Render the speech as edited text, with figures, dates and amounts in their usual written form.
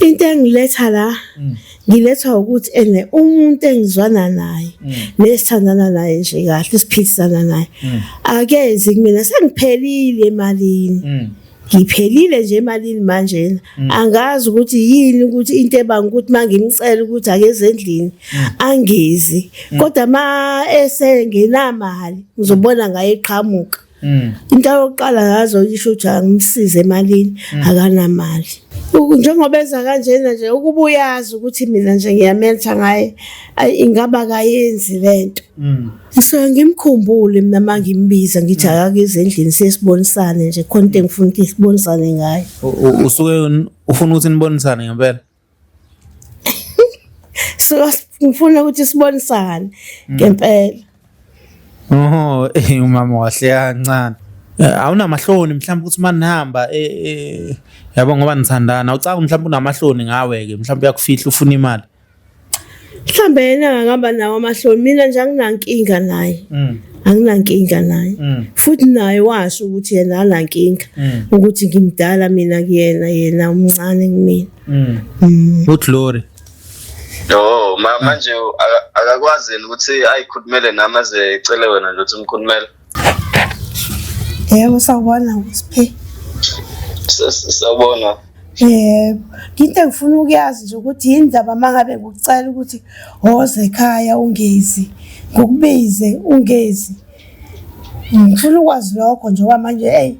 Into engiletha la ngilethwa ukuthi ene umuntu engizwana naye nesithandana naye nje kahle siphilisana naye akezi kumina sengiphelile emalini. Ngiphelile nje emalini manje angazi ukuthi yini ukuthi into ebanga ukuthi mangimcela ukuthi akeze endlini angezi kodwa ma esengenamali ngizobona ngaye eqhamuka. Into yokuqala ngazo isho ukuthi angimsize emalini akanamali. Njengoba enza kanjena nje ukuba uyazi ukuthi mina nje ngiyamentha ngaye ingaba kayenzi lento. Ngisuke ngimkhumbule mina uma ngimbiza ngithi akakeze endlini sesibonisane nje khona into engifuna ukuthi sibonisane ngayo. Usuke ufuna ukuthi nibonisane ngempela? So ngifuna ukuthi sibonisane ngempela. Oh, umama wahle kancane. Awunamahloni mhlawumbe ukuthi uma nihamba yabo ngoba nithandana, awucabangi mhlawumbe unamahloni ngawe ke, mhlawumbe uyakufihla ufuna imali. Mhlawumbe yena angaba nawo amahloni mina nje anginankinga naye. Anginankinga naye. Futhi naye washo ukuthi yena anankinga ukuthi ngimdala mina kuyena yena umncane kumina. UGlory. Oh, manje akakwazi yini ukuthi ayikhulumele nami aze ecele wena nje ukuthi umkhulumele? Yebo sawubona Siphe. Sawubona. Yebo, into engifuna ukuyazi nje ukuthi yini ndaba uma ngabe ngikucela ukuthi woza ekhaya ungezi, ngikubize ungezi. Ngifuna ukwazi lokho njengoba manje eyi.